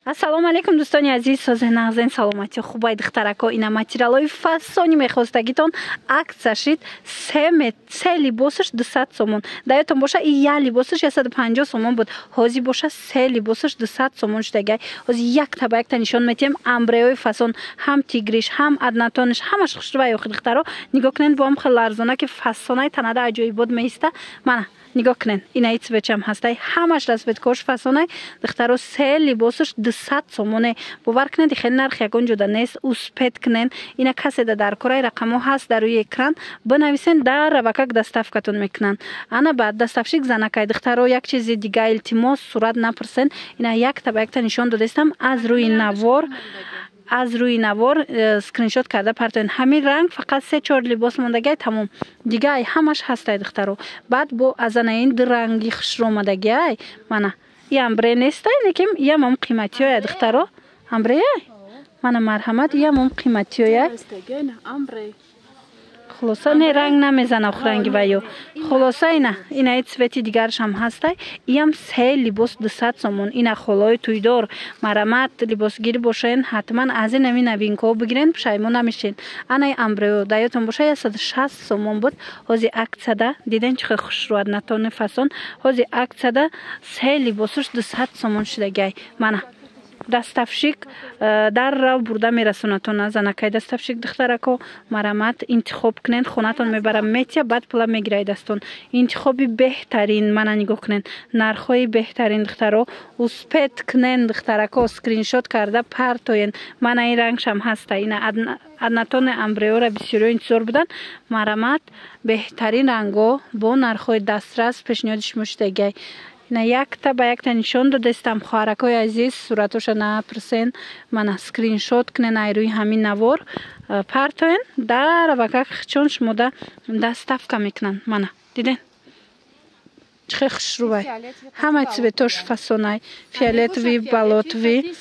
Ассалому алайкум, дӯстони азиз, созе нағзен, саломатӣ хубай, духтарако. Ина материалҳои фасони мехостагитон акция шид, се либосаш 200 сомон. Даётон боша, и я либосаш 150 сомон буд, ҳозир боша се либосаш 200 сомон шудагай. Ҳозир якта ба якта нишон метиҳем. Амбреҳои фасон, ҳам тигриш, ҳам однотониш, ҳамаш хушрӯвай. Охи, духтаро, нигоҳ кунед, бо ҳам хеле арзона, ки фасонаи танада аҷоибот меиста. Мана, нигоҳ кунед, инаи цветчам ҳастай, ҳамаш расцветкош фасонай. Духтаро, се либосаш 200 сомоне. Бовар кунед, хеле нарх ягон ҷода нест. Успеть кунен, ина каседа дар кораи, рақамҳо ҳаст дар рӯи экран, бинависен, дар равакак доставкатон мекунанд. Ана баъд доставщик занакай. Духтаро, як чизи дига, илтимос, сурат напурсен. Ина якта ба якта нишон додастам, аз рӯи навор скриншот карда партоен. Ҳамин ранг фақат се чор либос мондагиай, тамом, дигай ҳамаш ҳастай, духтаро. Баъд бо азанаин ду ранги хушрӯ омадагиай. Мана, и амбре нестай, лекин иям қиматиёя, духтаро. Амбреяй, мана, марҳамат, иям қиматиёяй. Хулоса, не, ранг намезана ранги ваю. Хулоса, ина инаи цвети дигарашам ҳастай. Иям се либос 200 сомон. Ина холои туйдор, марамат, либосгирӣ бошен, ҳатман аз ин ами новинкаҳо бигирен, пушаймон намешен. Анаи амбрео, даётон боша, 160 сомон буд, ҳози акцияда. Диден, чӣ хел хушрӯ, однотонный фасон. Ҳози акцияда се либосуш 200 сомон шудагиай. Мана, доставщик дар рав бурда мерасонатон, занакай доставщик. Духтарако, марамат, интихоб кунен, хонатон мебарам, метия, баъд пула мегирай дастон. Интихоби беҳтарин. Мана, нигоҳ кунен, нархҳои беҳтарин. Духтаро, успеть кунен, духтарако, скриншот карда партоен. Мана, ин рангшам ҳаста. Ина однотонный амбреора бисёриё интизор буданд. Марамат, беҳтарин рангҳо бо нархҳои дастрас пешниҳоди шумо шудагиай. На, якта ба якта нишон додастам, хоҳаракҳои азиз, суратоша напурсен. Мана, скриншот кунен, ай рӯи ҳамин навор партоен, дар авакак чон шумода доставка мекунанд. Мана, диден, чӣ хел хушрӯвай, ҳамаи цветош фасонай, фиолетовый, болотовый.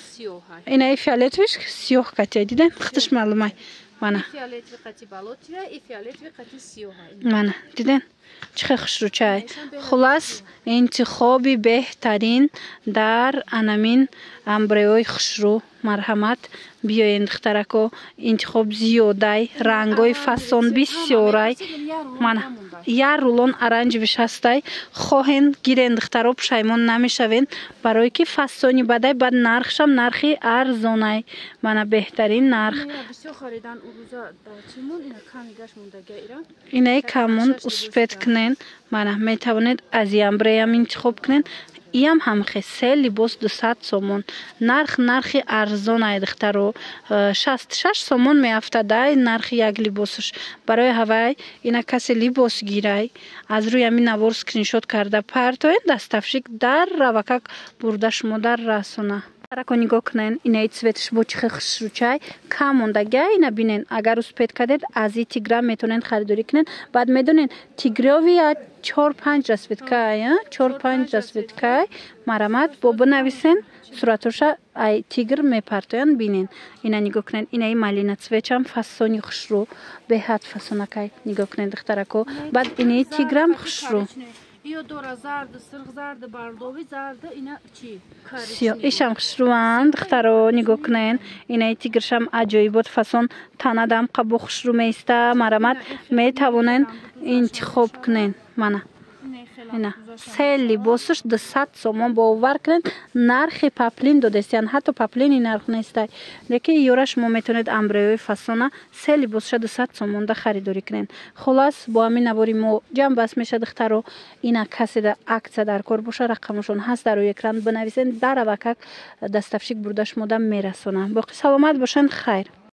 Инаи фиолетовиш сиёҳ катия, диден, худаш маълумай. Мана, мана, диден, чӣ хел хушрӯчай. Хулас, интихоби беҳтарин дар анамин амбреҳои хушрӯ. Марҳамат, биёен, духтарако, интихоб зиёдай, рангҳои фасон бисёрай. Мана, як рулон оранжевиш ҳастай. Хоҳен, гирен, духтаро, пушаймон намешавен, барое ки фасони бадай, баъд нархшам нархи арзонай. Мана, беҳтарин нарх. Инаи камон, успеть кунен. Мана, метавонед аз амбреям интихоб кунен. Иам ҳамхе се либос 200 сомон. Нарх нархи арзонай, духтаро, 66 сомон меафтадай нархи як либосаш. Барои ҳавай ина касе либос гирай, аз рӯи ҳамин навор скриншот карда партоен, доставщик дар равакак бурда шумо дар расона. Рако, нигоҳ кунен, инаи цветш бо чӣ хел хушрӯчай, кам мондагиай. Ина бинен, агар успеть кардед, аз и тигра метавонед харидорӣ кунед. Баъд медонен, тигрёвый я чор панҷ расцветкай, чор панҷ расцветкай. Марамат, бо бинависен, суратоша ай тигр мепартоянд, бинен. Ина нигоҳ кунед, инаи малина цветчам фасони хушрӯ, беҳад фасонакай. Нигоҳ кунед, духтарако. Баъд инаи тиграм хушрӯ. Иё дора зард, сирх зард, бардови зард, ина чи? Сиёҳ. Ишам хушрӯанд, духтаро, нигоҳ кунен. Инаи тигршам аҷоибот фасон, танадам қабо хушрӯ меиста. Марамат, метавонен интихоб кунен. Мана, ина се либосаш 200 сомон. Бовар кунед, нархи поплин додестиян, ҳатто поплини нарх нестай, лекин ёра шумо метавонед амбреҳои фасона се либосаша 200 сомонда харидорӣ кунед. Хулас, бо ҳамин навори мо ҷамъбаст меша, духтаро. Ина каседа акция дар кор боша, рақамашон ҳаст дар рӯи экран, бинависен, дар авакак доставщик бурда шумода мерасонам. Боқӣ саломат бошанд, хайр.